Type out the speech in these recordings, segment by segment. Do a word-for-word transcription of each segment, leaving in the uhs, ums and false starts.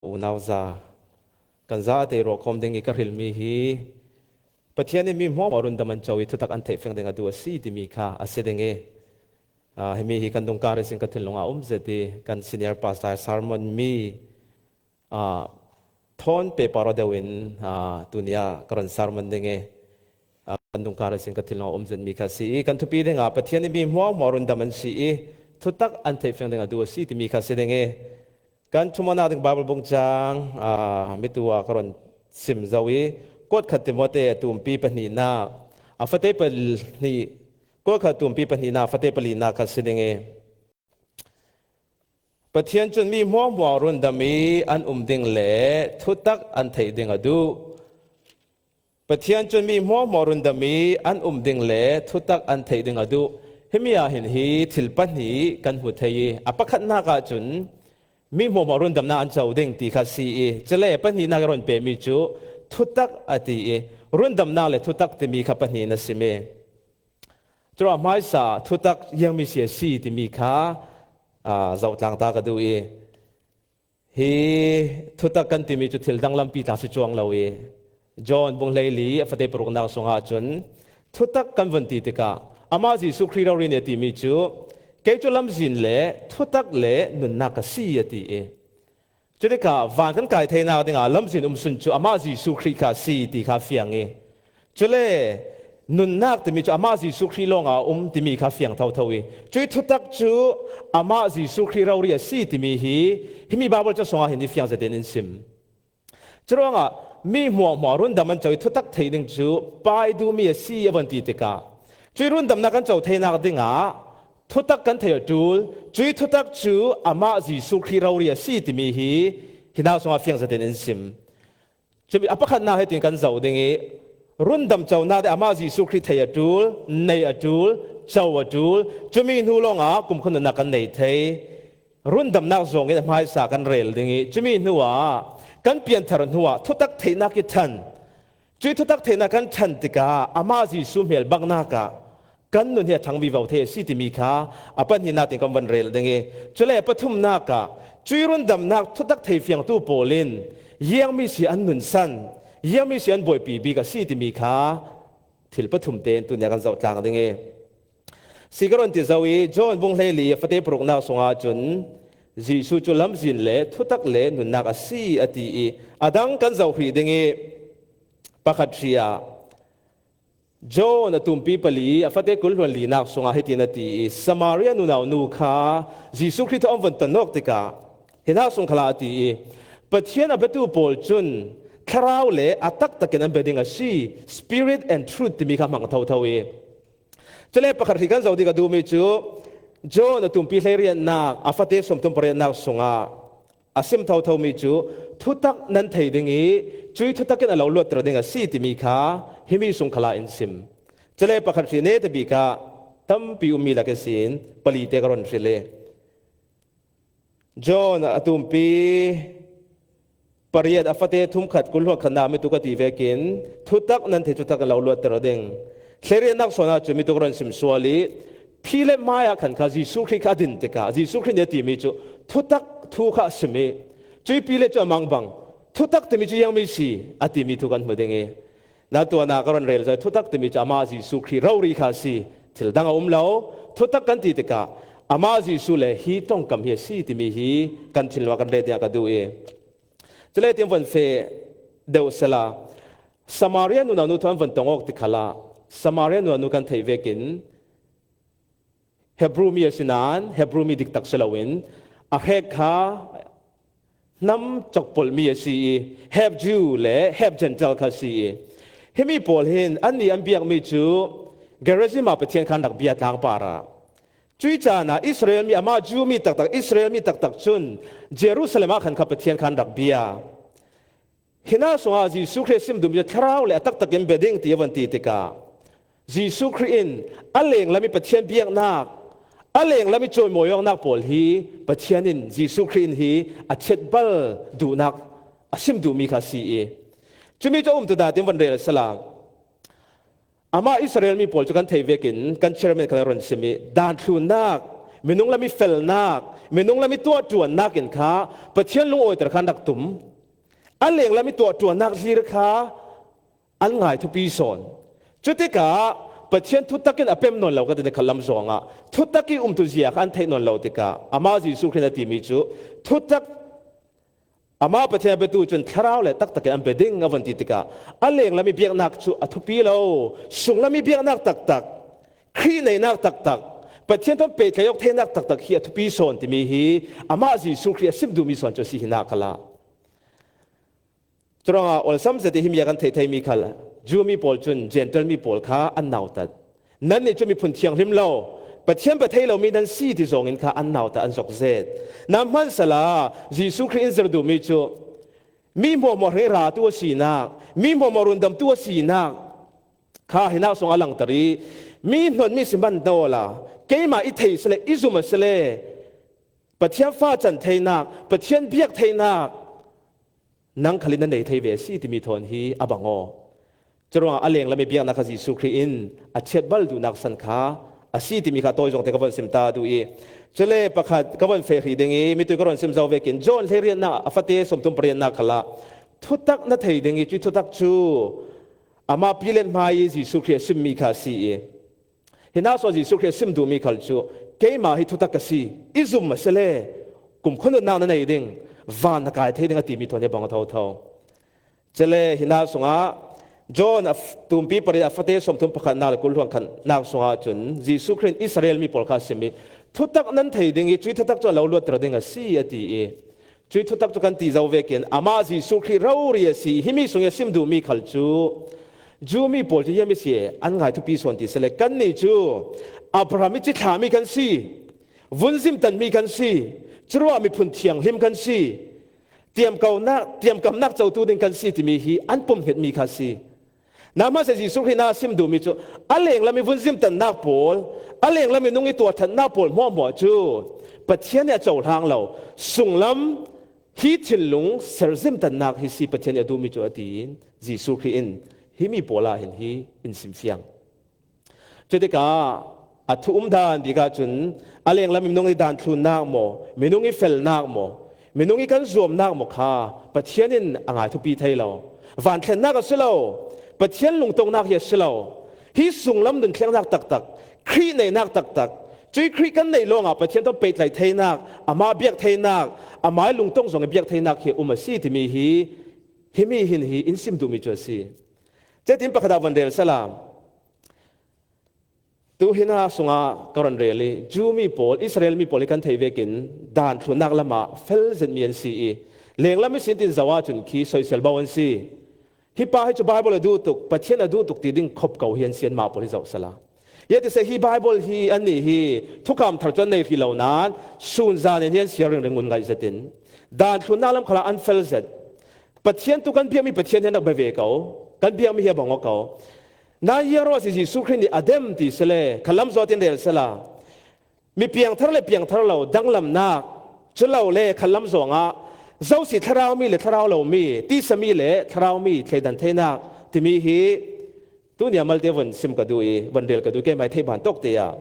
unauza, kan za a tei ruak khawm ding i ka hrilmi hi Pathian in mi hmuahhmuah rundam an co i thutak an theih fiang ding a duh a si timi kha a si ding i, aa, himi hi kan dungkar i sin ka thinlung a um zet i kan senior pastor sermon mi, aa, thawn pehpar aw deuh in, aa, tunia ka rawn sermon ding i, aa, kan dungkar i sin ka thinlung a um zet mi kha si i kan thupi ding a Pathian in mi hmuahhmuah rundam an si i thutak an theih fiang ding a duh a si timi kha si ding i kan thumawnna ding Bible bung chang, aa, mitu a ka rawn sim zo i, Kuat khat Timote a tumpi pahnihna, a fate pahnih, Kuat khat tumpi pahnihna, a fate palina kha si ding i, Pathian chun mi hmuahhmuah rundam i an um ding le thutak an theih ding a duh. Pathian chun mi hmuahhmuah rundam i an um ding le thutak an theih ding a duh. Himi ah hin hi thil pahnih kan hmu thei i, a pakhatnak ah chun mi hmuahhmuah rundamna an co ding ti kha si i, chule pahnihnak i rawn pehmi chu thutak a ti i, rundamnak le thutak timi kha pahnih in a sim i. Churuah hmaisa thutak ziangmi si a si timi kha, aa, zoh tlang ta ka duh i, hi thutak kan timi chu thil dang lampi tla si chuang lo i, John bung hleili a fate paruknak sungah chun thutak kan vun ti tikah amah Jesuh Khrih rori ni a timi chu, kei chu lamzin le thutak le nunnak ka si a ti i, chutikah van kan kai theinak dingah lamzin um sun chu amah Jesuh Khrih kha si ti kha fiang i, chule nunnak timi chu amah Jesuh Khrih lawngah a um timi kha fiang thotho i, cui thutak chu amah Jesuh Khrih rori a si timi hi himi Bible chang sungah hin i fiang zetin in sim. Churuangah mi hmuahhmuah rundam an co i thutak theih ding chu pai duhmi a si a vun ti tikah, cui rundamnak kan co theinak dingah thutak kan theih a tul, cui thutak chu amah Jesuh Khrih rori a si timi hi hina sungah fiang zetin in sim. Cumi a pakhatnak hitin kan zoh ding i, rundam conak ding amah Jesuh Khrih theih a tul, neih a tul, co a tul, cumi hnu lawngah kumkhua nunnak kan nei thei. Rundamnak zawngin a hmaisa kan rel ding i, cumi hnuah kan pianthar hnuah thutak theihnak i ṭhan. Cui thutak theihnak kan ṭhan tikah amah Jesuh hmel baknak ah kan nun hi a ṭhang vivo thei a si timi kha a pahnihnak tin kan van rel ding i, cule a pathumnak ah cui rundamnak thutak thei fiangtu pawl in ziangmi si an nunsan, ziangmi si an buaipih bik a si timi kha thil pathum tein tunia kan zoh tlang ding i, si ka rawn ti zo i, John bung hleili a fate paruknak sungah chun Jesuh chu lamzin le thutak le nunnak a si a ti i, a dang kan zoh hrih ding i, pakhat hri ah John a tumpi pali a fate kul hluan linak sungah hitin a ti i, Samaria nunau nu kha Jesuh Khrih thawn an vun tawn awk tikah, hina sung khalah a ti i, Pathian a biatu pawl chun thlarau le a taktakin an bia ding a si, Spirit and Truth timi kha hmang thotho i, chule pakhat hri kan zoh ding ka duhmi chu John a tumpi hleiriatnak a fate sawmthum pariatnak sungah a sim thothomi chu thutak nan thei ding i, cui thutak in a lo luatter ding a si timi kha himi sung khalah in sim. Chule pakhat hri neta bikah tampi ummi lak i sin pali te ka rawn hrilh i, John a tumpi pariat a fate thum khat kul hluan khatna mi tuk a ti vekin thutak nan thei thutak in lo luatter ding. Hleiriatnak sawnah chu mi tuk rawn sim sual i, Philip hmaiah khan kha Jesuh Khrih kha a din tikah Jesuh Khrih ni a timi chu thutak thu kha a sim i, cui Philip chu a mang bang, thutak timi chu ziangmi si a timi thu kan hmu ding i, na tuana ka rawn rel zo i, thutak timi chu amah Jesuh Khrih rori kha a si, thil dang a um lo. Thutak kan ti tikah amah Jesuh le hi ṭawngkam hi a si timi hi kan thinlung ah kan rel ding a ka duh i, chule tin vun feh deuh sela, Samaria nunau nu thawn vun tawn awk ti khalah Samaria nunau nu kan theih vekin Hebru mi a si nan, Hebru mi diktak si loin a hrek kha hnam chawkpawlh mi a si i, half Jew le half Gentile kha a si i, himi pawl hin anni an biakmi chu Gerizim ah Pathian kha an rak bia tlangpar ah, cui caan ah Israel mi, amah Jew mi taktak, Israel mi taktak chun Jerusalem ah khan kha Pathian kha an rak bia. Hina sungah Jesuh Khrih a sim duhmi chu thlarau le a taktakin bia ding ti a vun ti tikah, Jesuh Khrih in a lenglam i Pathian biaknak, a lenglam i chawimawi awknak pawl hi Pathian in Jesuh Khrih in hi a chhet bal duhnak a sim duhmi kha a si i, chumi chu a umtu dan tin vun rel sela, amah Israel mi pawl chu kan theih vekin kan chairman khan a rawn sim i, dan thlunnak, minung lam i felnak, minung lam i tuahtuannak in kha Pathian lungawiter kha an rak tum. A lenglam i tuahtuannak hlir kha an ngai thupi sawn. Cutikah Pathian thutak in a pem nawn lo ka ti, khatlam zawngah thutak i umtu zia kha an theih nawn lo tikah amah Jesuh Khrih in a timi cu, thutak, amah Pathian a biatu cun thlarau le taktak in an bia ding a vun ti tikah a lenglam i biaknak cu a thupi lo. Sunglam i biaknak taktak, Khrih neinak taktak, Pathian thawn pehtlaih awk theinak taktak hi a thupi sawn timi hi amah Jesuh Khrih a sim duhmi sawn cu a si hi nak khalah. Curuangah awlsam zet i himi a kan theih theimi khal Jew mi pawl cun Gentile mi pawl kha an nautat. Nannih cu miphun thianghlim lo, Pathian bia thei lomi nan si ti zawngin kha an nautat, an zok zet. Nahmansala Jesuh Khrih in zir duhmi cu mi hmuahhmuah hrei ratu a sinak, mi hmuahhmuah rundamtu a sinak kha hi nak sungah a langter i, mi hnonmi si man naw la, keimah i thei sile, i zum a sile, Pathian fa can theinak, Pathian biak theinak nang khal in na nei thei ve a si timi thawn hi a bang aw. Curuangah a lenglam i biaknak kha Jesuh Khrih in a chiat bal duhnak san kha a si timi kha tawi zawngte ka von sim ta duh i, cule pakhat ka von feh hrih ding i, mitui ka rawn sim zo vekin John hleiriatnak a fate sawmthum pariatnak khalah thutak na thei ding i, cuih thutak cu amah Pilat hmai i Jesuh Khrih a simmi kha a si i, hi nak sungah Jesuh Khrih a sim duhmi khal cu, keimah hi thutak ka si, i zum a sile, kumkhua nunnak na nei ding, van na kai thei ding a timi thawn hi a bang aw thotho. Cule hi nak sungah John a f-, tumpi pariat a fate sawmthum pakhatnak le kul hluan khatnak sungah cun Jesuh Khrih in Israel mi pawl kha a sim i, thutak nan thei ding i, cuih thutak cu a lo luatter ding a si a ti i, cuih thutak cu kan ti zo vekin amah Jesuh Khrih rori a si. Himi sung i a sim duhmi khal cu Jew mi pawl cu hiam i si, an ngai thupi sawn ti sile, kannih cu Abraham i cithlami kan si, vun zimtanmi kan si, curuah miphun thianghlim kan si, tiamkonak, tiamkamnak cotu ding kan si timi hi an pumhngetmi kha a si. Nahmanseh Jesuh Khrih na a sim duhmi cu a lenglam i vun zimtannak pawl, a lenglam i nung i tuarthatnak pawl hmuahhmuah cu Pathian nih a cohlang lo, sunglam hi thinlung ser zimtannak hi si Pathian nih a duhmi cu a tiin Jesuh Khrih in himi pawl ah hin hi in simfiang. Cutikah a thu um dan bik ahcun a lenglam i minung i danthlunnak maw, minung i felnak maw, minung i kan zuamnak maw kha Pathian in a ngai thupi thei lo. Vanthlennak a si lo, Pathian lungtongnak hi a si lo. Hi sunglam nunthlengnak taktak, Khrih neinak taktak, cuih Khrih kan neih lawngah Pathian thawn pehtlaih theinak, amah biak theinak, amah i lungtong zong i biak theinak hi a um a si timi hi, himi hin hi in sim duhmi cu a si. Cutin pakhat ah van rel sala. Tu hi nak sungah ka ron rel i, Jew mi pawl, Israel mi pawl hi kan theih vekin danthlunnak lamah fel zetmi an si i, lenglam ihsin tin zoh ahcun khi soisel bo an si. Hi pa hi cu Bible a duh tuk, Pathian a duh tuk ti ding khop ko hi an si, anmah pawl hi zoh sala. Ziatiseh hi Bible hi annih hi thukam thar cu an nei rih lo nain, sun zan in hi an siar ringring ngun ngaih zetin, danthlunnak lam khalah an fel zet. Pathian tu kan biakmi Pathian hi an rak bia ve ko, kan biakmi hi a bang aw ko. Nain Yaros i Jesuh Khrih nih a dem ti sile, khalam zaw tin rel sela. Mi piangthar le piangthar lo danglamnak, cu lo le khatlam zawngah Zosi thlarau mi le thlarau lo mi, tisa mi le thlarau mi thleidan theinak timi hi tuni a malte von sim ka duh i, von rel ka duh, keimah i theih ban tawk te ah.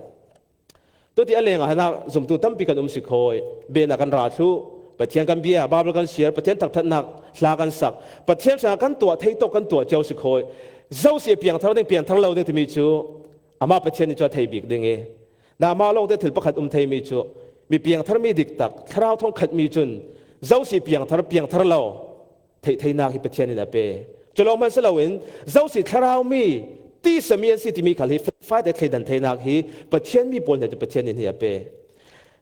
Tuti a lengah hinak zumtu tampi kan um si khawi. Biakinn ah kan ra thluh, Pathian kan bia, Bible kan siar, Pathian thangṭhatnak hla kan sak, Pathian hrangah kan tuah thei tawk kan tuah cio si khawi. Zosi a piangthar ding, piangthar lo ding timi cu amah Pathian nih cu a thei bik ding i, na amah lawngte thil pakhat um theimi cu mi piangthar mi diktak, thlarau thawng khatmi cun Zosi piangthar, piangthar lo theih theinak hi Pathian in a pe. Cu lawng hman si loin Zosi thlarau mi, tisa mi an si timi khal hi faite thleidan theinak hi Pathian mi pawl hnen cu Pathian in hi a pe.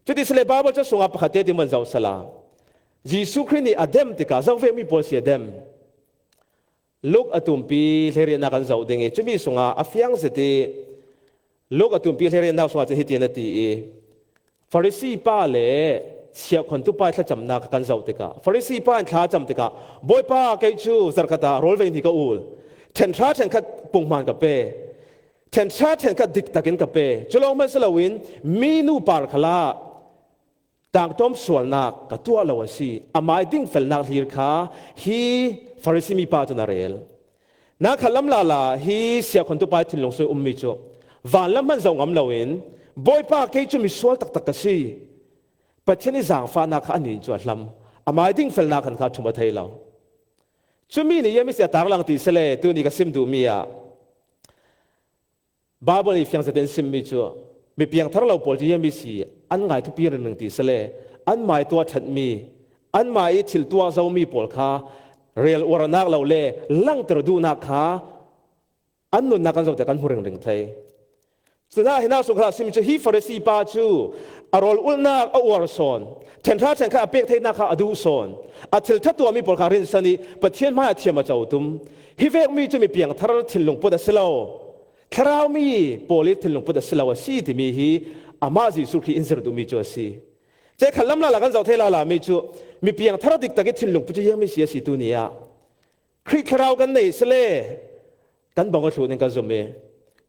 Cuti sile Bible cu sungah pakhat te ti hman zoh sala. Jesuh Khrih nih a dem tikah zo vek mi pawl si a dem. Luke a tumpi hleiriatnak kan zoh ding i, cumi sungah a fiang zet i, Luke a tumpi hleiriatnak sungah cun hitin a ti i, Farisi pa le siahkhontu pa i thlacamnak kan zoh tikah, Farisi pa in thla a cam tikah, Bawipa, kei cu zarhkhat ah rawl vei hnih ka ul, ṭhenhra ṭhenkhat punghman ka pe, ṭhenhra ṭhenkhat diktakin ka pe, cu lawng hman si loin minu par khalah tangtawm sualnak ka tuah lo a si. Amah i dingfelnak hlir kha hi Farisi mipa cun a rel. Na khatlam lala hi siahkhontu pa i thinlung sung i ummi cu vanlam hman zoh ngam loin "Bawipa, kei cu misual taktak ka si. Pathian i zaangfahnak kha a nin cu a hlam. A mai ding felnak khan kha a ṭhum a thei lo." Cumi nih ziang mi si a tarlang ti si le, tuni ka sim duhmi ah Baibal i fiang zetin simmi cu, mi piangthar lo pawl cu ziang mi si an ngai thupi ringring ti si le, anmah i tuah ṭhatmi, anmah i thil tuah zomi pawl kha rel uarnak lo le langter duhnak kha an nunnak kan zoh te kan hmu ringring thei. Cunah hinah sung kha a sim cu, hi Farasi pa cu a rawl ulhnak a uar sawn, ṭhenhra ṭhenkhat a pek theinak kha a duh sawn, a thil ṭha tuahmi pawl kha a rinsan i Pathian hmai ah thiam a co tum. Hi vekmi cu mi piangthar thinlung put a si lo, thlarau mi pawl i thinlung put a si lo a si timi hi amah Jesuh Khrih in zir duhmi cu a si. Cekhat lam lala kan zoh thei lala mi cu mi piangthar diktak i thinlung put cu ziang mi si a si tuni ah. Khrih thlarau kan nei si le kan bang a thluh ning kan zum i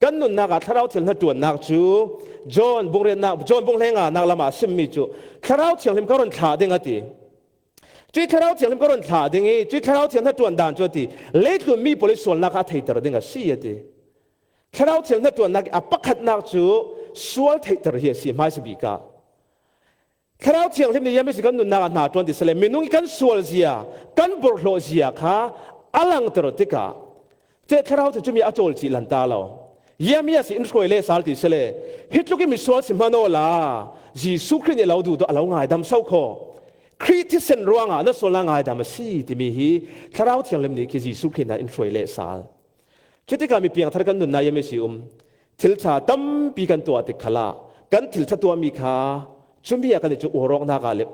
kan nunnak ah thlarau thil hnaṭuannak cu John bung riatnak, John bung hlenganak lamah a simmi cu, "Thlarau Thianghlim ka run thlah ding," a ti. Cuih Thlarau Thianghlim ka run thlah ding i cuih thlarau thil hnaṭuan dan cu a ti, leitlun mi pawl i sualnak kha a theihter ding a si, a ti. Thlarau thil hnaṭuannak i a pakhatnak cu sual theihter hi a si, hmaisa bik ah. Thlarau Thianghlim nih ziang mi si kan nunnak ah hna ṭuan ti si le, minung i kan sual zia, kan borhhlawh zia kha a langter tikah, ceh thlarau cu cumi a cawl cih lan ta lo. Ziang mi a si in hruai le sal ti si le, hi tluk i misual si hmanh awla Jesuh Khrih nih a lo duhduh a lo ngaidam so kho. Khrih thisen ruangah na sualnak ngaidam a si timi hi Thlarau Thianghlim nih khi Jesuh Khrih hna in hruai le sal. Cutikah mi piangthar kan nunnak ziang mi si um, thil ṭha tampi kan tuah tik khalah kan thil ṭha tuahmi kha cumi ah kan i cu uarawknak ah le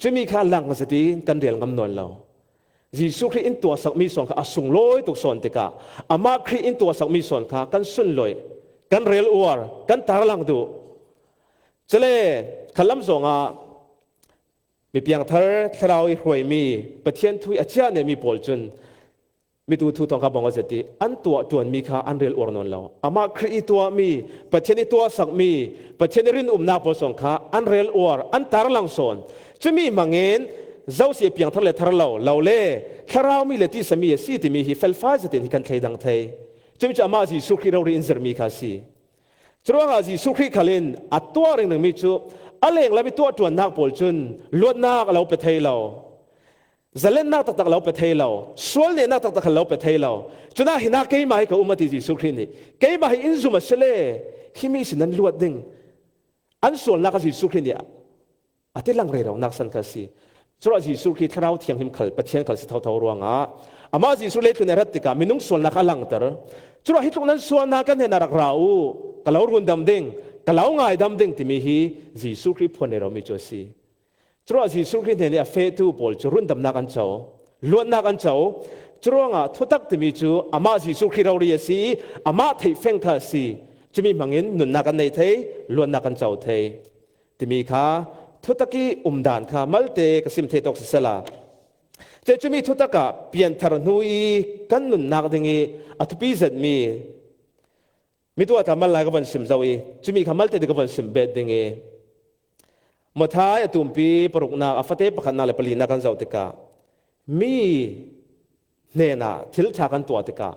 cumi kha lang zetin kan rel ngam nawn lo. Jesuh Khrih in tuahsakmi sawn kha a sunglawi tuk sawn tikah amah Khrih in tuahsakmi sawn kha kan sunlawih, kan rel uar, kan tarlang duh. Cule khalam zongah mi piangthar thlarau i hruaimi, Pathian thu i a ciah nemi pawl cun mitu thu thawng kha bang aw zet i an tuah ṭuanmi kha an rel uar nawn lo. Amah Khrih i tuahmi, Pathian i tuahsakmi, Pathian i rinumnak pawl sawn kha an rel uar, an tarlang sawn. Cumi hmangin zosia piangthar le thar lo, lo le thlarau mi le tisa mi a si timi hi felfai zetin hi kan thleidang thei. Cumi cu amah Jesuh Khrih rori in zirmi kha a si. Curuangah Jesuh Khrih khal in a tuah ringringmi cu a lenglam i tuah ṭuannak pawl cun luatnak a lo pe thei lo. Zalennak taktak lo pe thei lo, sual nehnak taktak khal lo pe thei lo. Cunah hinah keimah hi ka um a ti Jesuh Khrih nih. Keimah hi in zum a si le, himi si nan luat ding. An sualnak kha Jesuh Khrih nih a ti lang reronak san kha a si. Curuah Jesuh Khrih Thlarau Thianghlim khal, Pathian khal si thotho ruangah amah Jesuh leitlun a rat tikah minung sualnak kha a langter. Curuah hi tluk nan sualnak kan hnenah rak ra u, ka lo rundam ding, ka lo ngaidam ding timi hi Jesuh Khrih phuan nei romi cu a si. Curuah Jesuh Khrih hnenih a fehtu pawl cu rundamnak an co, luatnak an co. Curuangah thutak timi cu amah Jesuh Khrih rori a si, amah theihfeng kha a si. Cumi hmangin nunnak kan nei thei, luatnak kan co thei timi kha thutak i umdan kha malte ka sim thei tawk sisela, ceh cumi thutak ah pianthar hnu i kan nunnak ding i a thupi zetmi mi tuah ta mal lai ka von sim zo i, cumi kha malte ding ka von sim bet ding i, Matthai a tumpi paruknak a fate pakhatnak le palinak kan zoh tikah, mi hnenah thil ṭha kan tuah tikah,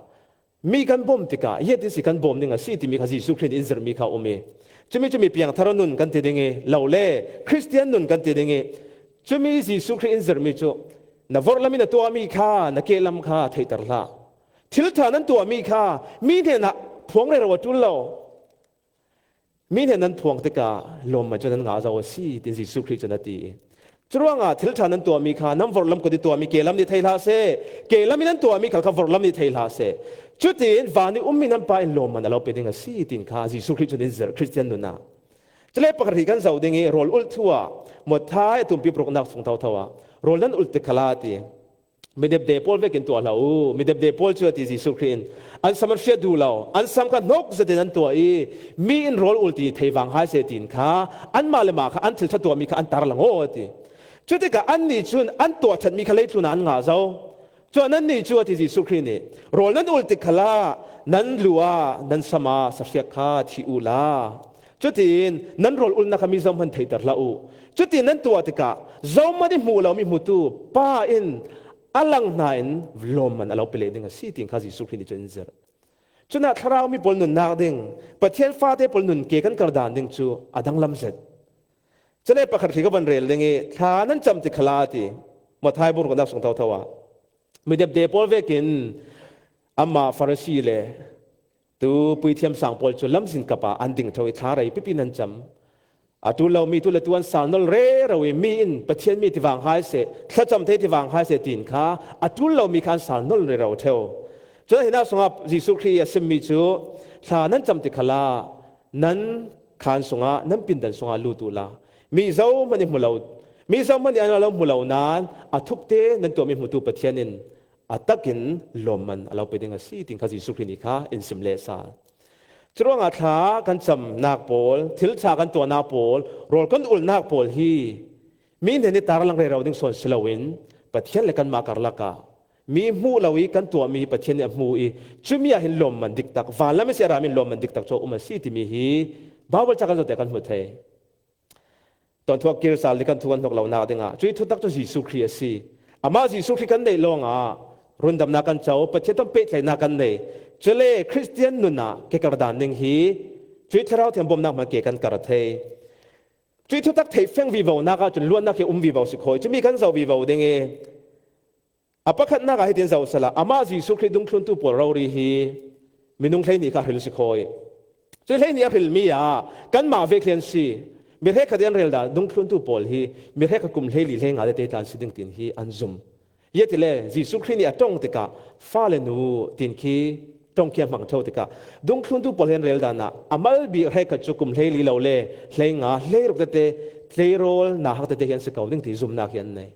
mi kan bawm tikah, ziatin si kan bawm ding a si timi kha Jesuh Khrih in zirmi kha a um i, cumi cumi piangthar nun kan ti ding i, lo le Khristian nun kan ti ding i, cumi Jesuh Khrih in zirmi cu na vorhlam in na tuahmi kha, na kehlam kha theihter hlah. Thil ṭha nan tuahmi kha mi hnenah phuang rero a ṭul lo. Mi hnen nan phuang tikah lawmman cu nan ngah zo a si, tin Jesuh Khrih cun a ti. Curuangah thil ṭha nan tuahmi kha nan vorhlam kut i tuahmi kehlam nih thei hlah seh. Kehlam i nan tuahmi khal kha vorhlam nih thei hlah seh. Cutin van i ummi nan Pa in lawmman a lo pe ding a si, tin kha Jesuh Khrih cun in zirh, Khristian nun ah. Cule pakhat hi kan zoh ding i, rawl ulh thu ah Matthai a tumpi paruknak sung thotho ah rawl nan ulh tik khalah a ti. Mi depde pawl vekin tuah hlah u. Mi depde pawl cu a ti Jesuh Khrih in, an sam an hriat duh lo, an sam kha hnawk zetin an tuah i, mi in rawl ulh ti thei vang hai seh, tin kha anmah le mah kha an thil ṭha tuahmi kha an tarlang aw a ti. Cutikah annih cun an tuah ṭhatmi kha leitlun ah an ngah zo. Cun annih cu a ti Jesuh Khrih nih, rawl nan ulh tik khalah nan lu ah nan sam ah sahriak kha thih uhla, cutin nan rawl ulhnak kha mi zohman theihter hlah u. Cutin nan tuah tikah zohman i hmuh lomi hmutu Pa in a lang hna in lawmman a lo pe leh ding a si, tin kha Jesuh Khrih nih cun in zirh. Cunah thlarau mi pawl nunnak ding, Pathian fate pawl nun ke kan kar dan ding cu a danglam zet. Cule pakhat khi ka van rel ding i, thla nan cam ti khala a ti. Matthai bung ruahnak sung thotho ah mi depde pawl vekin amah Farasi le tu puithiam sang pawl cu lamzin kap ah an ding tho i, thla rei pipi nan cam. A ṭul lomi tu le tu an sal nol rero i, mi in Pathian mi tivang hai seh, thlacam thei tivang hai seh, tiin kha a ṭul lomi kha an sal nol rero ṭheu. Cun ahi nak sungah Jesuh Khrih a simmi cu, thla nan cam ti khala, nan khan sungah, nan pindan sungah lut uhla, mi zohman i hmu lo, mi zohman i an lo hmu lo nain a thukte nan tuahmi hmutu Pathian in a takin lawmman a lo pe ding a si, tiin kha Jesuh Khrih nih kha in sim lehsal. Curuangah thla kan camnak pawl, thil ṭha kan tuahnak pawl, rawl kan ulhnak pawl hi mi hnen i tarlang rero ding sawn si loin Pathian le kanmah karlak ah mi hmuh lo i kan tuahmi hi Pathian nih a hmu i, cumi ah hin lawmman diktak, vanlam ihsi a rami in lawmman diktak cu a um a si timi hi Baibal ca kan zohte kan hmu thei. Tuanthuak kir sal nih kan thu kan hnok lonak dingah cuih thutak cu Jesuh Khrih a si. Amah Jesuh Khrih kan neih lawngah rundamnak kan co, Pathian tawh pehtlaihnak kan nei. Cule Khristian nun ah ke kar dan ding hi cuih Thlarau Thiang bawmhnak hmanh ke kan kar thei. Cuih thutak theih feng vivonak ahcun luatnak hi a um vivo si khawi. Cumi kan zoh vivo ding i, a pakhatnak ah hitin zoh sehla, amah Jesuh Khrih dungthluntu pawl rori hi minung hleihnih kha a hril si khawi. Cuih hleihnih a hrilmi ah kanmah vek hi an si. Mi hrekkhat i an rel dan dungthluntu pawl hi mi hrekkhat kum hleili hleinga te tlan si ding tiin hi an zum. Ziahtile Jesuh Khrih nih a ṭong tikah fale nu tiin khi ṭongkhia hmang ṭheu tikah dungthluntu pawl hi an rel dan ah a mal bik hrekkhat cu kum hleili lo le hleinga, hleiruk tete, hleirawl, nauhak tete hi an si ko ding ti zumnak hi an nei.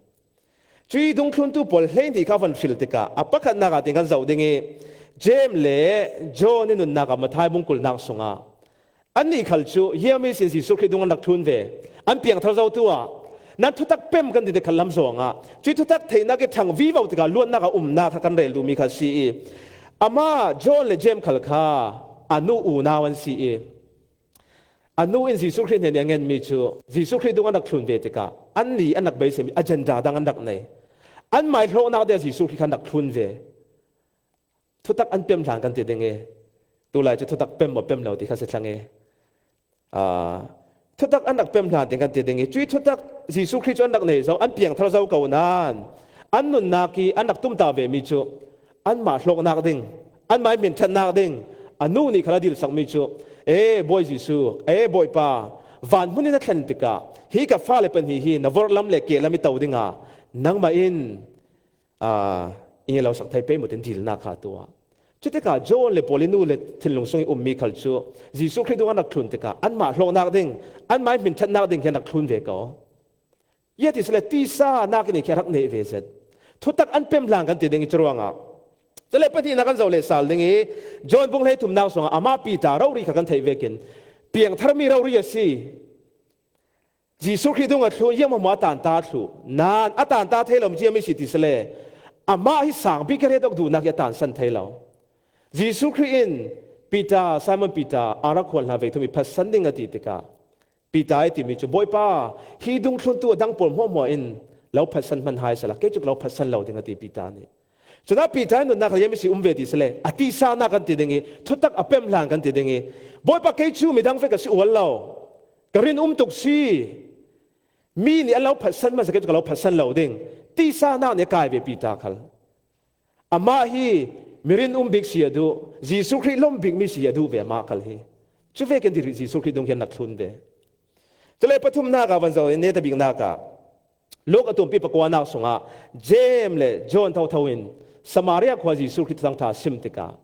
Cuih dungthluntu pawl hleihnih kha van hril tikah a pakhatnak ah tin kan zoh ding i, James le John i nunnak ah Matthai bung kulnak sungah annih khal cu ziami sin Jesuh Khrih dung an rak thlun ve. An piangthar zotu ah nan thutak pem kan ti te khalam zongah cuih thutak theihnak i ṭhang vivo tikah luatnak a umnak kha kan rel duhmi kha si i, amah John le James khal kha a nu unau an si i, a nu in Jesuh Khrih hnen i a ngenmi cu Jesuh Khrih dung an rak thlun ve tikah annih an rak beiseimi agenda dang an rak nei. Anmai hlawknak ding Jesuh Khrih kha an rak thlun ve. Thutak an pem hlan kan ti ding i, tulai cu thutak pem maw pem lo ti kha si thlang i, aa, thutak an rak pem hlan ti kan ti ding i, cuih thutak Jesuh Khrih cu an rak nei zo, an piangthar zo ko nain an nunnak i an rak tumtah vemi cu anmah hlawknak ding, anmah i hminṭhatnak ding a nu nih khal a dilsakmi cu, "E Bawi Jesuh, e Bawipa, van hmun in na thlen tikah hi ka fale pahnih hi na vorhlam le kehlam i to dingah nangmah in, aa, in i lo sak thei pei maw," tin dilnak kha a tuah. Cutikah John le Paul i nu le thinlung sung i ummi khal cu Jesuh Khrih dung an rak thlun tikah anmah hlawknak ding, anmah i hminṭhatnak ding hi an rak thlun ve ko. Ziatisile tisa nakin i khi a rak neh ve zet. Thutak an pem hlan kan ti ding i curuangah. Cule pahnihnak kan zoh leh sal ding i John bung hleithumnak sungah amah Peter rori kha kan theih vekin piangtharmi rori a si. Jesuh Khrih dung a thlun, ziahmahmah a tanta a thluh. Nain a tanta thei lo mi ziahmi si ti sile, amah hi sang bik a ret awk duhnak hi a tansan thei lo. Jesuh Khrih in Peter, Simon Peter, a rak khual hna vei thum i phatsan ding a ti tikah, Peter i timi cu, "Bawipa, hi dungthluntu a dang pawl hmuahhmuah in lo phatsan hman hai sehla, kei cu ka lo phatsan lo ding," a ti Peter nih. Cunah Peter i nunnak kha ziahmi si um ve ti sile, a tisa nak kan ti ding i, thutak a pem hlan kan ti ding i, "Bawipa, kei cu midang vek ka si ual lo, ka rin um tuk si. Mi nih an lo phatsan hmasa, kei cu ka lo phatsan lo ding," tisa nak nih a kai ve Peter khal. Amah hi mi rin um bik si a duh, Jesuh Khrih lawm bikmi si a duh ve amah khal hi. Cu vekin ti Jesuh Khrih dung hi an rak thlun ve. Cule pathumnak ah van zoh i, neta biknak ah Luka a tumpi pakuanak sungah James le John thotho in Samaria khua Jesuh Khrih Thuthang ṭha a sim tikah,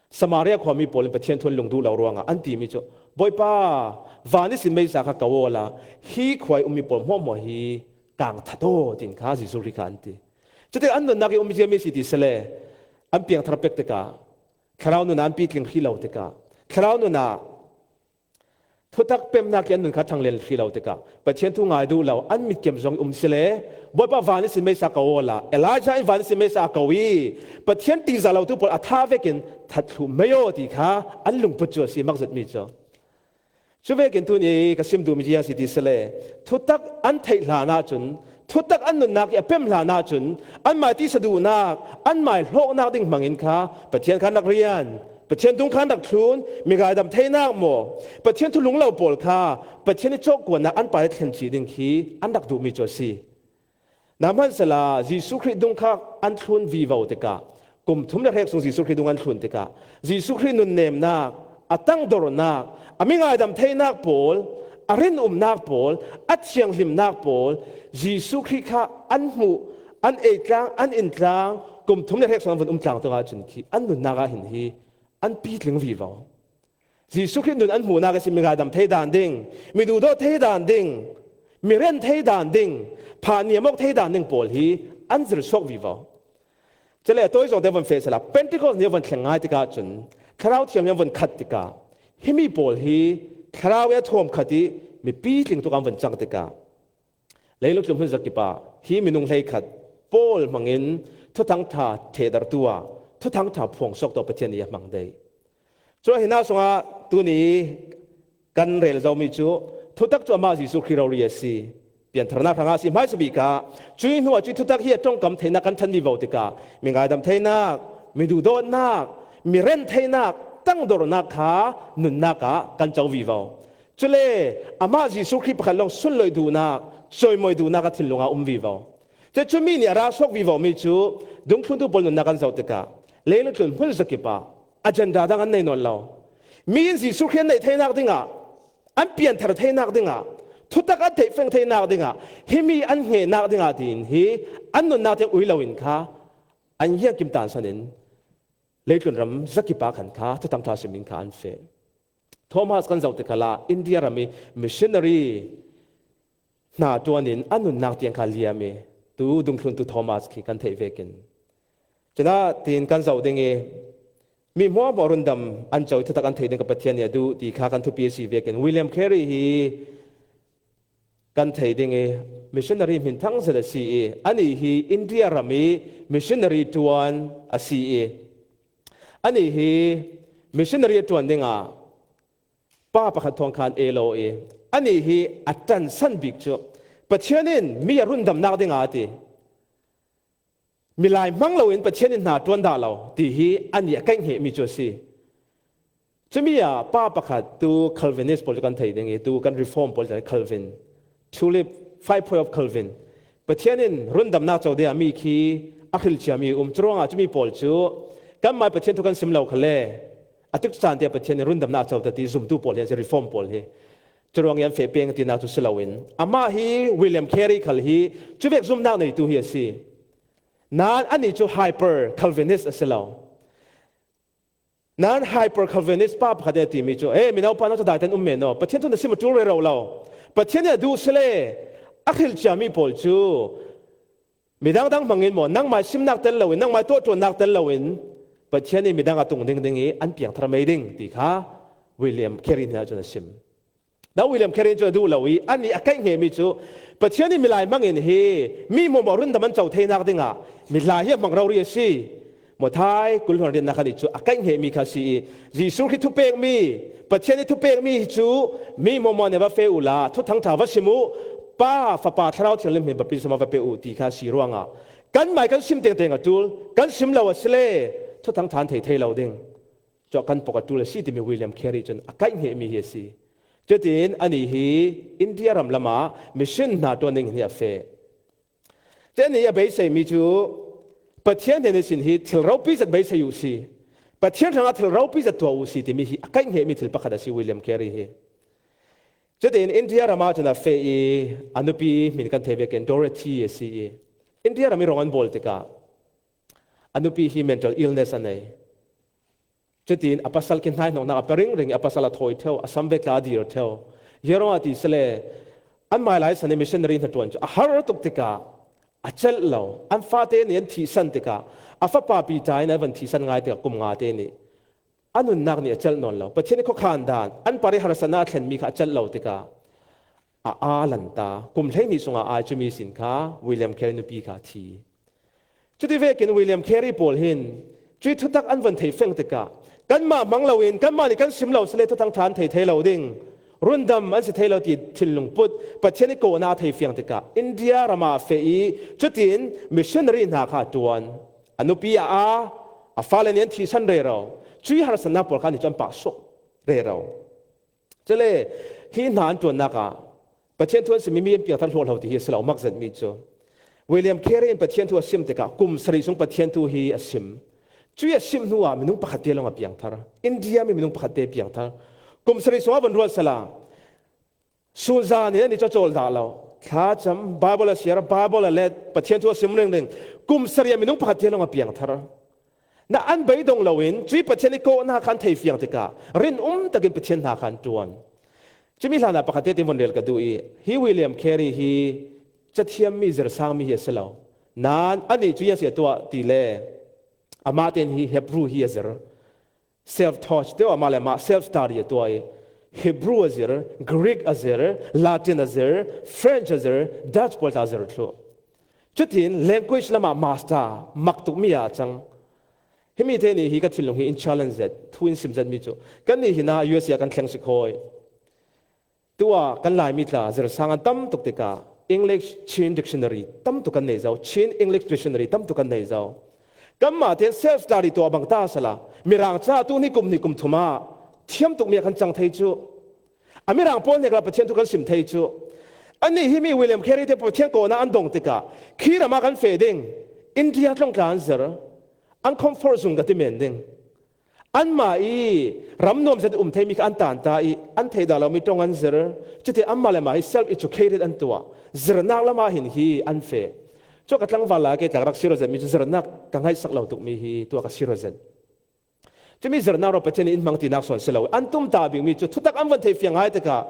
Samaria khuami pawl in Pathian thu an lung duh lo ruangah an timi cu, "Bawipa, van ihsin meisa kha ko awla hi khua i ummi pawl hmuahhmuah hi kang that aw," tin kha Jesuh Khrih kha an ti. Cutikah an nunnak i um ziahmi si ti sile, an piangthar pek tikah Thlarau nun ah an pitling hrih lo tikah, Thlarau nun ah thutak pemnak i an nun kha ṭhanglen hrih lo tikah, Pathian thu ngai duh lo, an mitkem zong i um sile, "Bawipa, van ihsin meisa ko awla, Elijah in van ihsin meisa a ko i, Pathian ṭihzah lotu pawl a tha vekin that thluh mei aw," ti kha an lungput cu a si, makzetmi cu. Cu vekin tuni ka sim duhmi ziang si ti sile, thutak an theih hlan ahcun, thutak an nunnak i a pem hlan ahcun, anmai tisa duhnak, anmai hlawknak ding hmangin kha Pathian kha an rak rian, Pathian dung kha an rak thlun, mi ngaidam theinak maw, Pathian thu lunglo pawl kha Pathian i cawhkuannak an pai thlen cih ding khi an rak duhmi cu a si. Nahman sala Jesuh Khrih dung kha an thlun vivo tikah, kum thum le hrek sung Jesuh Khrih dung an thlun tikah, Jesuh Khrih nunnemnak, a tangdornak, a mi ngaidam theinak pawl, a rinumnak pawl, a thianghlimnak pawl, Jesuh Khrih kha an hmuh, an ei tlang, an in tlang, kum thum le hrek sung an vun um tlang tuk ahcun khi an nunnak ah hin hi an pitling vivo. Jesuh Khrih nun an hmuhnak ihsin mi ngaidam thei dan ding, mi duhdawt thei dan ding, mi ren thei dan ding, pha niam awk thei dan ding pawl hi an zir suak vivo. Cule a tawi zong te von feh sala, Pentecost ni a von thleng ngai tikah cun Thlarau Thianghlim a von khat tikah himi pawl hi Thlarau i a thuam khat i mi pitling tuk an von cang tikah, leilung tlun hmun zakip ah hi minung hleikhat Paul hmangin Thuthang ṭha ṭhehdartu ah Thuthang ṭha phuangsuak tawh Pathian nih a hmang dei. Cun a hinah sungah tuni kan rel zomi cu thutak cu amah Jesuh Khrih rori a si. Piantharnak hrangah a si hmaisa bik ah, cuih hnuah cuih thutak hi a ṭongkam theinak kan ṭhan vivo tikah, mi ngaidam theinak, mi duhdawtnak, mi ren theinak, tangdornak kha nunnak ah kan co vivo. Cule amah Jesuh Khrih pakhat lawng sunloih duhnak, cawimawi duhnak a thinlung ah um vivo. Cun cumi nih a ra suak vivomi cu dungthluntu pawl nunnak kan zoh tikah, leilung tlun hmun zakip ah agenda dang an nei nawn lo. Mi in Jesuh Khrih an neih theinak dingah, an pianthar theinak dingah, thutak an theih feng theinak dingah, himi an hngenak dingah tiin hi an nunnak tiang ui loin kha an hiangkim tansan in leitlun ram zakip ah khan kha Thuthang ṭha sim in kha an feh. Thomas kan zoh tikah India ram i missionary hna ṭuan in a nunnak tiang kha liam i tu dungthluntu Thomas khi kan theih vekin, cun ah tiin kan zoh ding i, mi hmuahhmuah rundam an co i thutak an theih ding kha Pathian nih a duh ti kha kan thupi a si vekin, William Carey hi kan theih ding i, missionary hminthang zet a si i, anih hi India ram i missionary ṭuan a si i, anih hi missionary a ṭuan dingah pa pakhat thawng khan e lo i, anih hi a ṭansan bik cu Pathian in mi a rundamnak dingah a ti. Milai hmang loin Pathian in hna ṭuan dah lo ti hi anih a kaihhnehmi cu a si. Cumi ah pa pakhat tu Calvinist pawl cu kan thei ding i, tu kan Reform pawl cu Calvin, Tulip, Five Point of Calvin. Pathian in rundamnak co dingah mi khi a hrilh ciami um. Curuangah cumi pawl cu kanmah Pathian thu kan sim lo khalle, a tikcaan tiah Pathian in rundamnak a co ta ti zumtu pawl hi an si, Reform pawl hi. Curuang i an feh peng tinak cu si loin, amah hi William Carey khal hi cuvek zumnak neitu hi a si. Nain anih cu hyper Calvinist a si lo. Nain hyper Calvinist pa pakhat in a timi cu, "He, mino pa, nang cu daiten um men aw. Pathian thu na sim a ṭul rero lo. Pathian nih a duh si le, a hrilh ciami pawl cu midang dang hmangin maw, nangmai simnak tel loin, nangmai tuahṭuannak tel loin Pathian nih midang a tung ding ding i an piangthar mei ding," ti kha William Carey nih ahcun a sim. Nau William Carey cu a duh lo i, anih a kaihhnehmi cu Pathian nih milai hmangin hi mi hmuahhmuah rundam an co theinak dingah milai hi a hmang rori a si. Matthai kul hluan riatnak khan ih cu a kaihhnehmi kha a si i, Jesuh Khrih thupekmi, Pathian ih thupekmi hi cu mi hmuahhmuah nih va feh uhla, Thuthang ṭha va sim uh, Pa, Fapa, Thlarau Thianghlim hmin baptisma va pe uh ti kha a si ruangah kanmai kan sim tengteng a ṭul, kan sim lo a si le Thuthang ṭha an thei thei lo ding. Cuah kan pok a ṭul a si timi William Carey cun a kaihhnehmi hi a si. Cutin anih hi India ram lamah mission hna ṭuan ding hi a feh. Cun anih a beiseimi cu Pathian hnen ihsin hi thil ropi zet beisei uh si. Pathian hrangah thil ropi zet tuah uh si timi hi a kaihhnehmi thil pakhat a si William Carey hi. Cutin India ram ahcun a feh i a nupi hmin kan thei vekin Dorothy a si i India ram i rong an bawl tikah a nupi hi mental illness a nei. Cutin a pasal khi hnaihnawknak a pe ringring i a pasal a thawi ṭheo, a sam ve tla a dir ṭheo. Hi ruangah ti si le, an hmailai san i missionary hnaṭuan cu a har tuk tikah a celh lo. An fate nih an thihsan tikah, a fapa Peter in an van thihsan ngai tikah kum nga te nih a nunnak nih a celh nawn lo. Pathian i khuakhan dan, an par i harsatnak a thlenmi kha a celh lo tikah a aa lanta. Kum hleihnih sungah aa cumi sin kha William Carey nupi kha a thi. Cuti vekin William Carey pawl hin cuih thutak an von thei feng tikah, kanmah hmang loin kanmah nih kan sim lo si le Thuthang ṭha an thei thei lo ding, rundam an si thei lo ti thinlung put Pathian i kawhnak a thei fiang tikah India ram ah a feh i cutin missionary hna kha a ṭuan. A nupi a aa, a fale nih an thihsan rero. Cui harsatna pawl kha ni cu an pah suak rero. Cule hi hna an ṭuannak ah Pathian thu an simmi mi an piangthar hluahlo ti hi a si lo, mak zetmi cu William Carey in Pathian thu a sim tikah kum sarih sung Pathian thu hi a sim. Cui a sim hnuah minung pakhat te lawng a piangthar. India mi minung pakhat te piangthar. Kum sarih sungah van ruat sala sunzan in an i cacawl dah lo. Thlacam, Bible a siar, Bible a let, Pathian thu a sim ringring. Kum sarih ah minung pakhat te lawng a piangthar. Na an beidong loin cui Pathian i kawhnak kha an thei fiang tikah rinum takin Pathian hna kha an ṭuan. Cumi hlanah pakhat te tin von rel ka duh i, hi William Carey hi cathiammi, zirsangmi hi a si lo. Nain anih cu ziang si a tuah ti le amah tein hi Hebrew hi a zir. Self-taught deuh amah le amah self-study a tuah i, Hebrew a zir, Greek a zir, Latin a zir, French a zir, Dutch pawl tla a zir thluh. Cutin language lamah master mak tukmi ah a cang. Himi te nih hi ka thinlung hi in challenge zet, thu in sim zetmi cu kannih hin ah U S A kan thleng si khawi. Tuah kan Laimi tla zirsang an tam tuk tikah English Chin Dictionary tam tuk kan nei zo, Chin English Dictionary tam tuk kan nei zo. Kanmah tein self study tuah bang ta sala, Mirang ca tu hnih kum hnih kum thum ah thiam tukmi ah kan cang thei cu. A Mirang pawl hnek ah Pathian thu kan sim thei cu. Annih himi William Carey te Pathian kawhnak an dong tikah khi ram ah kan feh ding, India tlawng tla an zir, an comfort zone ka ti men ding. Anmah i ram nuam zet um theimi kha an tan ta i, an theih dah lomi ṭong an zir. Cuti anmah le mah hi self-educated an tuah. Zirnak lamah hin hi an feh. Cu ka tlangval lai kei tlak rak si ro zetmi cu zirnak ka ngaihsak lo tukmi hi tuah ka si ro zet. Cumi zirnak rawh Pathian in hmang tinak sawn si lo. An tumtah bikmi cu thutak an van thei fiang ngai tikah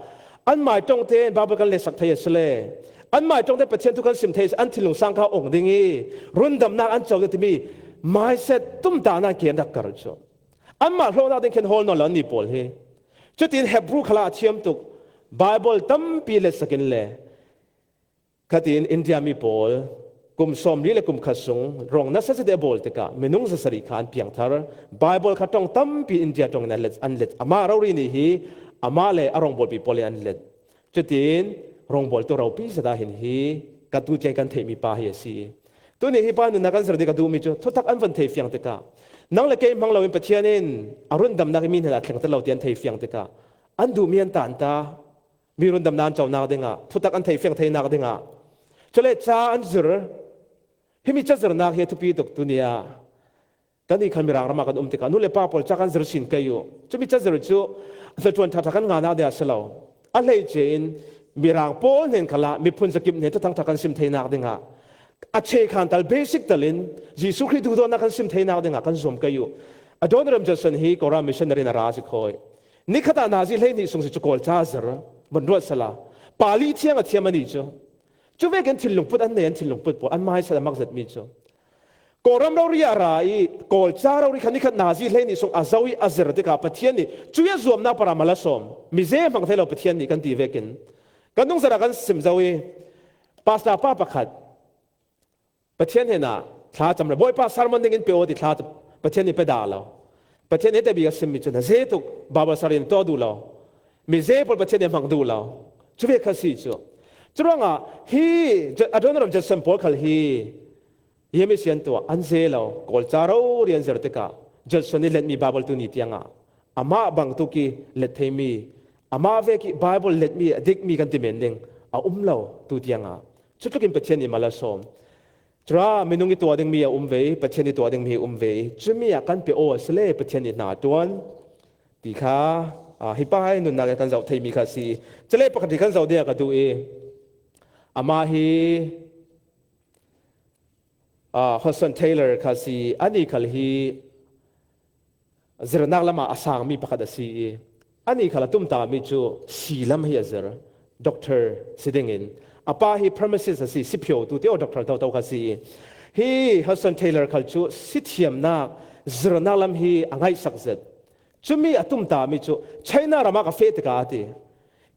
anmah i ṭong tein Bible kan letsak thei a si le anmah i ṭong tein Pathian thu kan sim thei a si, an thinlung sang kha ong ding i rundamnak an co ding timi mindset tumtahnak ken rak kar cu. Anmah hlawknak ding khin hawl nawn lo annih pawl hi. Cutin Hebrew khalah a thiam tuk Bible tampi letsak in le khatin India mi pawl kum sawmli le kum khat sung rawng nasa zet a bawl tikah minung zasarih kha an piangthar. Bible kha ṭong tampi India ṭong in an let, an let. Amah rori nih hi amah le a rawngbawlpi pawl in an let. Cutin rawngbawltu ropi zet ah hin hi ka tu tiang kan theihmi pa hi a si. Tuni hi pa nunnak kan zir ding ka duhmi cu thutak an van thei fiang tikah nang le kei hmang loin Pathian in a rundamnak i mi hnenah thleng ta lo ti an thei fiang tikah an duhmi an tan ta. Mi rundamnak an conak dingah, thutak an thei fiang theinak dingah cule ca an zir. Himi ca zirnak hi a thupi tuk tuni ah. Kan i khan Mirang ram ah kan um tikah nu le pa pawl ca kan zir sin kei uh. Cumi ca zir cu hnaṭuan ṭhaṭha kan ngahnak ding a si lo. A hleice in Mirang pawl hnen khalah miphun zakip hnen thuthang ṭha kan sim theinak dingah a che khan tal, basic tal in Jesuh Khrih duhdawtnak kan sim theinak dingah kan zuam kei uh. Adoniram Judson hi Kawlram missionary in a ra a si khawi. Nikhat ah nazi hleihnih sung si cu Kawl ca zir, van ruat sala. Pali thiang a thiam a ni cu. Cu vekin thinlungput an nei, an thinlungput pawl, an mindset a mak zetmi cu. Kawlram rori a ra i, Kawl ca rori kha nikhat nazi hleihnih sung a zo i a zir tikah Pathian nih, cui a zuamnak para mal a sawm. Mize hmang thei lo Pathian nih kan ti vekin. Kan nungzarh ah kan sim zo i, pastor pa pakhat, Pathian hnenah thlacam le Bawipa sermon dingin pe aw ti thla Pathian nih pe dah lo. Pathian nih te bik a simmi cu na ze tuk, Bible study in tuah duh lo. Mize pawl Pathian nih hmang duh lo. Cu ve kha si cu. Curuangah hi Adoniram Judson pawl khal hi yemi sian tuah an ze lo, Kawl ca rori an zir tikah Judson nih letmi Bible tuni tiangah amah bangtuk i let theimi, amah vek i Bible letmi a dikmi kan ti men ding a um lo tu tiangah. Cutlukin Pathian nih mal a sawm. Cura minung i tuah dingmi a um ve, Pathian i tuah dingmi a um ve. Cumi ah kan pe aw a si le Pathian nih hna a ṭuan ti kha, aa, hi pa hi nunnak in kan zoh theimi kha si. Cule pakhat hi kan zoh ding a ka duh i, amah hi, aa, Hudson Taylor kha si. Ani khal hi zirnak lamah a sangmi pakhat a si i, ani khal a tumtahmi cu si lam hi a zir, doctor si dingin. A pa hi pharmacist a si, si phiotu ti aw, doctor toto kha si i. Hi Hudson Taylor khal cu si thiamnak, zirnak lam hi a ngaihsak zet. Cumi a tumtahmi cu China ram ah ka feh tikah a ti.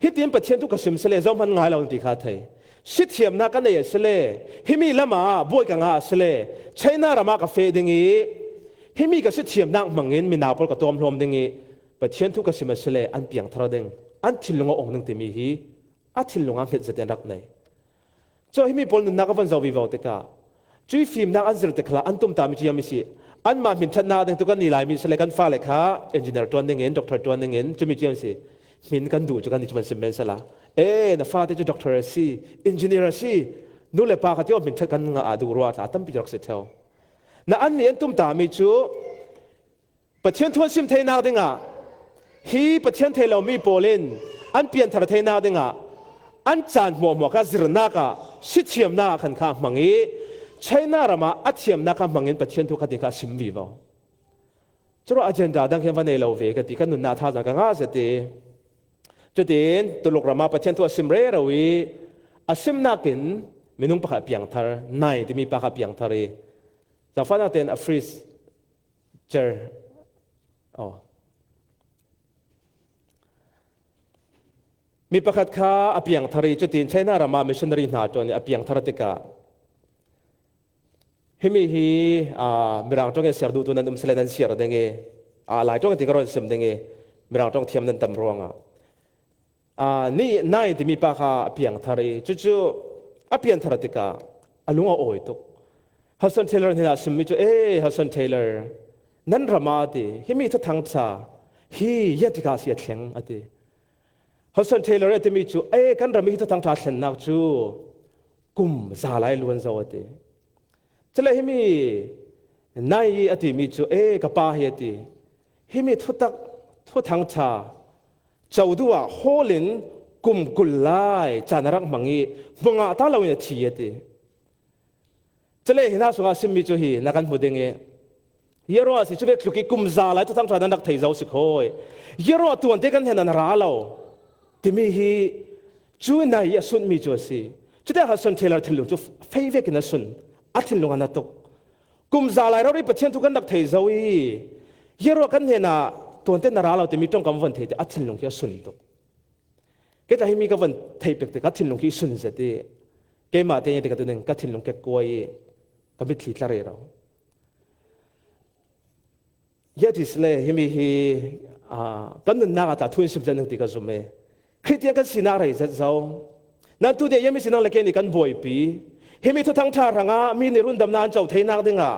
Hitin Pathian thu ka sim si le zohman ngai lo ti kha thei. Si thiamnak ka nei a si le, himi lamah buai ka ngah a si le, China ram ah ka feh ding i, himi ka si thiamnak hmangin mina pawl ka tuamhlawm ding i, Pathian thu ka sim a si le, an piangthar ding, an thinlung a ong ding timi hi a thinlung ah hmet zet in rak nei. Cu himi pawl nunnak a van zoh vivo tikah, cui fimnak an zir tikah an tumtahmi cu yemi si, Anmah hmin ṭhatnak ding tu kan ni lai mi si le kan fale kha engineer ṭuan dingin, doctor ṭuan dingin, cumi ciang si. Hmin kan duh cu kan ni cu man sim men sala. E, na fate cu doctor a si, engineer a si, nu le pa kha tio hmin ṭhat kan ngah a duh ruah tla tampi rak si ṭheo. Na annih an tumtami cu Pathian thu an sim theinak dingah, hi Pathian thei lomi pawl in an pianthar theinak dingah an caan hmuahhmuah kha zirnak ah sithiamnak ah khan kha a hmang i, China ram ah a thiamnak kha hmangin Pathian thu kha ti kha a sim vivo. Curuah agenda dang khin va nei lo ve ka ti, kan nunnak thazaang ka ngah zet i. Cutin Tuluk ram ah Pathian thu a sim rero i, a simnak in minung pakhat a piangthar, Nai timi pa kha a piangthar i, zaangfahnak tein a fridge chair, oh. Mi pakhat kha a piangthar i, cutin China ram ah missionary hna ṭuan i a piangthar tikah, himi hi, aa, Mirang ṭawng in siar duhtu nan um si le nan siar ding i, aa, Lai ṭawng in ti ka rawn sim ding i, Mirang ṭawng thiam nan tam ruangah, aa, ni, Nai timi pa kha a piangthar i, cucu a pianthar tikah a lung a awi tuk. Hudson Taylor hnenah a simmi cu, "E, Hudson Taylor, nan ram ah," a ti, "himi thuthang ṭha hi ya tikah si a thleng," a ti. Hudson Taylor a timi cu, "E, kan ram i hi thuthang ṭha thlennak cu kum za lai luan zo," a ti. Cule himi Nai i a timi cu, "E, ka pa hi," a ti, "himi thutak, thuthang ṭha co duh ah hawl in kum kul lai caan a rak hmang i hmangah ta loin a thi," a ti. Cule hi hna sungah a simmi cu hi na kan hmu ding i, "Yaruah a si cu vek tluk i kum za lai thuthang ṭha nan rak thei zo si khawi. Yaruah tuante kan hnenah na ra lo," timi hi cu Nai i a sunhmi cu a si. Cuti ah Hudson Taylor thinlung cu fei vekin a sun, a thinlung a na tuk. Kum za lai rori Pathian thu kan rak thei zo i, yaruah kan hnenah tuante na ra lo timi ṭong kan von thei ti a thinlung khi a sun tuk. Kei tla himi ka von theih pek tikah a thinlung khi sun zet i, keimah te nge ti ka tuning ka thinlung kek kuai i ka mitthli tla rero. Hi a ti si le, himi hi, aa, kan nunnak ah tla thu in sim zet ning ti ka zum e. Khristian kan sinak rei zet zo. Nan tu nih yami si nang le ke nih kan buaipi. Himi thuthang ṭha hrangah mi nih rundamnak an co theinak dingah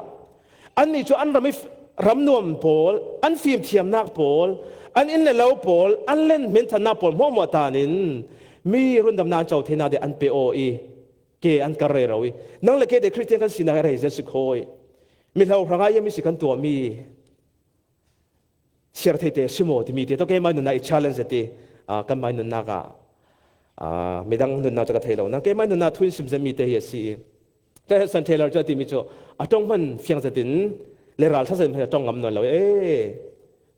annih cu an ram i f-, ram nuam pawl, an fimthiamnak pawl, an inn le lo pawl, an len hminthannak pawl hmuahhmuah tan in mi rundamnak an co theinak ding an pe aw i, ke an kar rero i, nang le ke te Khristian kan sinak i rei zet si khawi. Mihlo hrangah yami si kan tuahmi siar thei te si maw timi te tawh keimah nunnak i challenge zet i, aa, kanmah nunnak ah, aa, midang nunnak cu ka thei lo. Nang keimah nunnak thu in sim zetmi te hi a si i, ka Hudson Taylor cu a timi cu a ṭong hman fiang zetin le ral thla zet hman a ṭong ngam nawn lo. "E,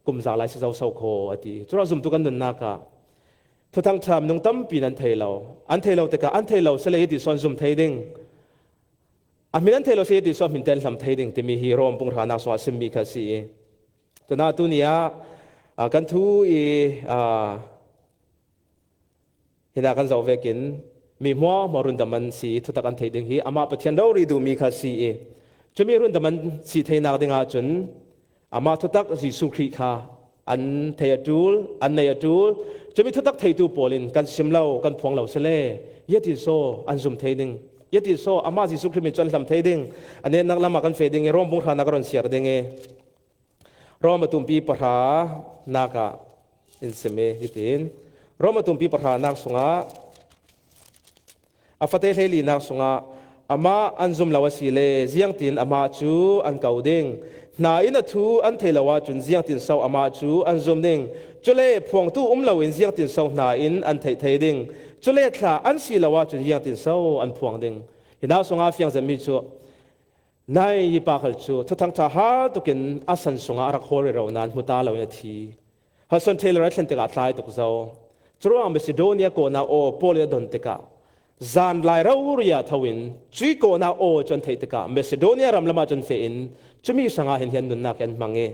kum za lai si zo so kho," a ti. Curuah zumtu kan nunnak ah thuthang ṭha minung tampi nan thei lo. An thei lo tikah an thei lo si le hi ti sawn zum thei ding. A hmin an thei lo si hi ti sawn hmin te an hlam thei ding timi hi Rom bung hranak sungah a simmi kha a si i, Tunah tuni ah, aa, kan thu i, aa, hinah kan zoh vekin mi hmuahhmuah rundam an si, thutak an theih ding hi amah Pathian rori duhmi kha si i, cumi rundam an si theinak ding ahcun amah thutak Jesuh Khrih kha an thei a ṭul, an nei a ṭul. Cumi thutak theitu pawl in kan sim lo, kan phuang lo si le, yati saw an zum thei ding, yati saw amah Jesuh Khrih min cu an hlam thei ding, a netnak lamah kan feh ding i, Rom bung hranak ka ron siar ding i, Rom a tumpi pahra nak ah in sim i hitin, Rom a tumpi pahra nak sungah, a fate hleilinak sungah, amah an zum lo a si le, ziangtin amah cu an ko ding? Hna in a thu an thei lo ahcun ziangtin so amah cu an zum ding? Cule phuangtu um loin ziangtin so hna in an theih thei ding? Cule thla an si lo ahcun ziangtin so an phuang ding? Hi nak sungah fiang zetmi cu, Nai i pa khal cu thuthang ṭha hal tukin a san sungah a rak hawl rero nain hmu ta loin a thi. Hudson Taylor a thlen tikah a tlai tuk zo. Curuangah Macedonia kawhnak aw Paul in a don tikah, zan lai rori ah tho in cuih kawhnak aw cu an theih tikah Macedonia ram lamah cun feh in cumi hrangah hin hi an nunnak hi an hmang i,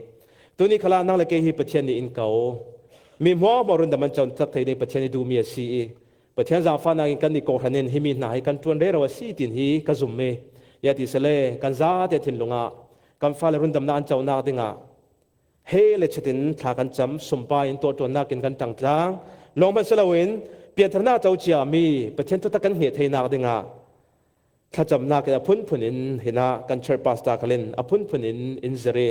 tuni khalah nang le kei hi Pathian nih in ko. Mi hmuahhmuah rundam an co tak thei ding Pathian i duhmi a si i, Pathian zaangfahnak in kannih kawhhran in himi hna hi kan ṭuan rero a si, tin hi ka zum i, ziah ti si le kan zate thinlung ah kan fale rundamnak an conak dingah he le chit in thla kan cam, sumpai in tuahṭuannak in kan ṭangtlang, lawng hmanh si loin piantharnak co ciami Pathian thutak kan hngeh theinak dingah thlacamnak in a phunphun in, hinah kan church pastor khalin a phunphun in in zir i,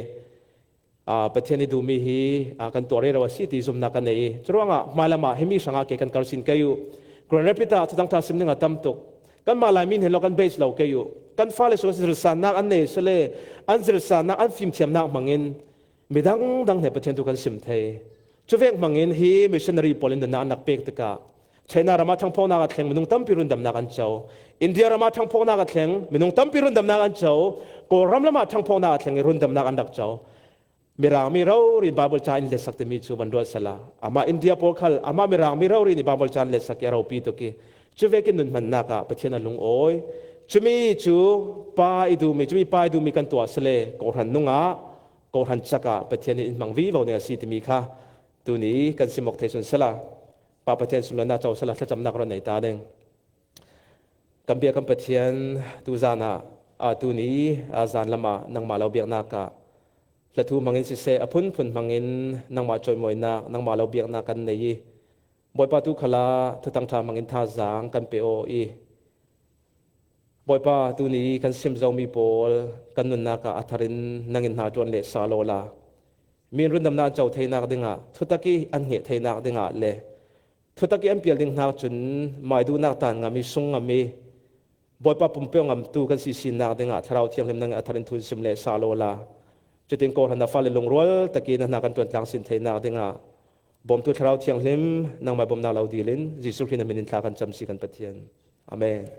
aa, Pathian i duhmi hi, aa, kan tuah rero a si ti zumnak kan nei i, curuangah hmailam ah himi hrangah ke kan kal sin kei uh. Grand Rapids ah thutang tha sim ding a tam tuk. Kanmah Laimi hin lo kan base lo kei uh. Kan fale sung zirsannak an nei sile, an zirsannak, an fimthiamnak hmangin midang dang he Pathian thu kan sim thei. Cuvek hmangin hi missionary pawl in nunnak an rak pek tikah China ram ah ṭhangphawknak a thleng minung tampi rundamnak an co. India ram ah ṭhangphawknak a thleng minung tampi rundamnak an co. Kawlram lam ah ṭhangphawknak a thleng i rundamnak an rak co. Mirangmi rori in Bible ca in letsak timi cu van ruat sala. Amah India pawl khal, amah Mirangmi rori in Bible ca in letsak i a ropi tuk i, cuvekin nun hmannak ah Pathian a lungawi. Cumi cu pa i duhmi, cumi pa i duhmi kan tuah sile, kawhhran nungah, kawhhran cak ah Pathian in in hmang vivo ding a si timi kha tuni kan sim awk thei sun sala. Pa Pathian sunlawinak co sala, thlacamnak ron nei ta ding. Kan bia kan Pathian, tuzan ah, aa, tuni, aa, zan lam ah nangmah lo biaknak ah hlathu hmangin siseh, a phunphun hmangin nangmah cawimawinak, nangmah lo biaknak kan nei i, Bawipa, tu khalah thutang ṭha hmangin thazaang kan pe aw i, Bawipa, tuni kan sim zomi pawl kan nunnak ah a thar in nang in hna ṭuan leh sa lawla. Mi in rundamnak an co theinak dingah, thutak i an hnget theinak dingah le thutak i an pial ding hnak cun maiduhnak tan ngam i, sung ngam i, Bawipa pumpeuh ngamtu kan si sinnak dingah Thlarau Thianghlim nang in a thar in thu in sim leh sa lawla. Cutin kawhhran a fale lungrual tak i na hna kan ṭuantlang sin theinak dingah bawmtu Thlarau Thianghlim nangmah bawmhnak lo dil in Jesuh Khrih na min in thla kan cam si kan Pathian. Amen.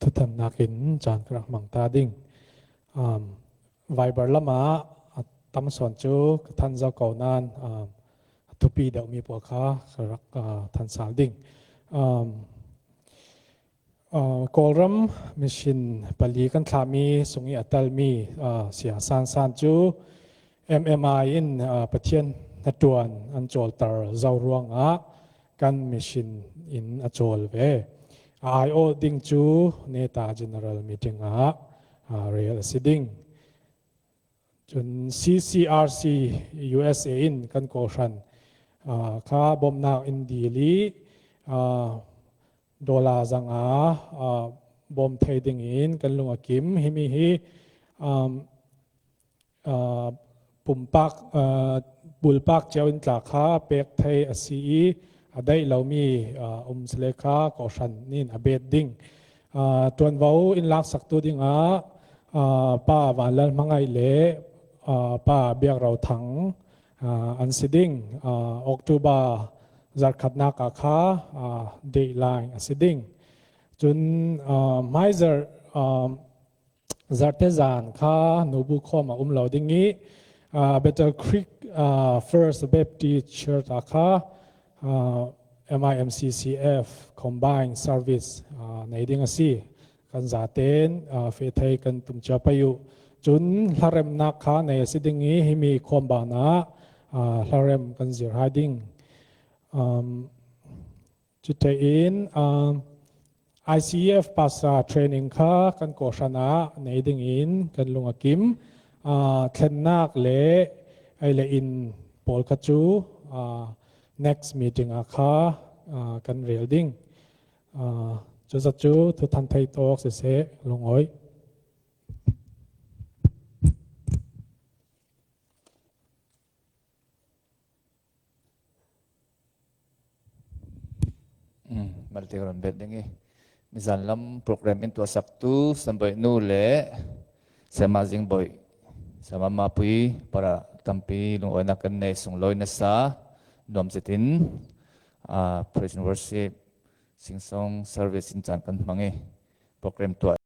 Thuthannak in caan ka rak hmang ta ding. Um, Viber lam ah a tam sawn cu ka than zo ko nain, um, a thupi deuhmi pawl kha ka rak, uh, than sal ding. Um, Aa, Kawlram mission pali kan thlahmi sung i a telmi, aa, Sia San San cu M M I in, aa, Pathian hnaṭuan an cawlter zo ruangah kan mission in a cawl ve. A aiawh ding cu neta general meeting ah, aa, rel a si ding. Cun C C R C U S A in kan kawhhran, aa, kha bawmhnak in dil i, aa, dollar zanga, aa, bawm thei dingin kan lung a kim. Himi hi, um, aa, pumpak, aa, bulpak cio in tla kha pek thei a si i, a daih lomi, aa, um sile kha kawhhran nin a bet ding. Aa, ṭuanvo in laksaktu dingah, aa, Pa Vanlal Hmangaih le, aa, Pa Biak Ro Thang, aa, an si ding. Aa, October zarhkhatnak ah kha, aa, deadline a si ding. Cun, aa, hmaizarh, aa, zarhte zan kha Nubu khawm a um lo ding i, aa, Battle Creek, aa, First Baptist Church ah kha, aa, M I M C C F Combined Service, aa, nei ding a si. Kan zaten, aa, feh thei kan tum cia pei uh. Cun hlaremnak kha nei a si ding i, himi khawm banah, aa, hlarem kan zir hai ding. Um, Cutein, um, I C E F pastor training kha kan kawhhran ah nei dingin kan lung a kim. Aa, thlennak le ei le in pawl kha cu, aa, next meeting ah kha, aa, kan rel ding. Aa, cuza cu thuthan thei tawk siseh, lungawi. Malte ka run bet ding i, mizan lam program in tuahsaktu Sambawi nu le Sema Zingbawi, Sema Mapui para tampi lungawinak kan nei, sunglawi nasa nuam zetin, aa, praise and worship, sing song service in caan kan hmang i, program tuah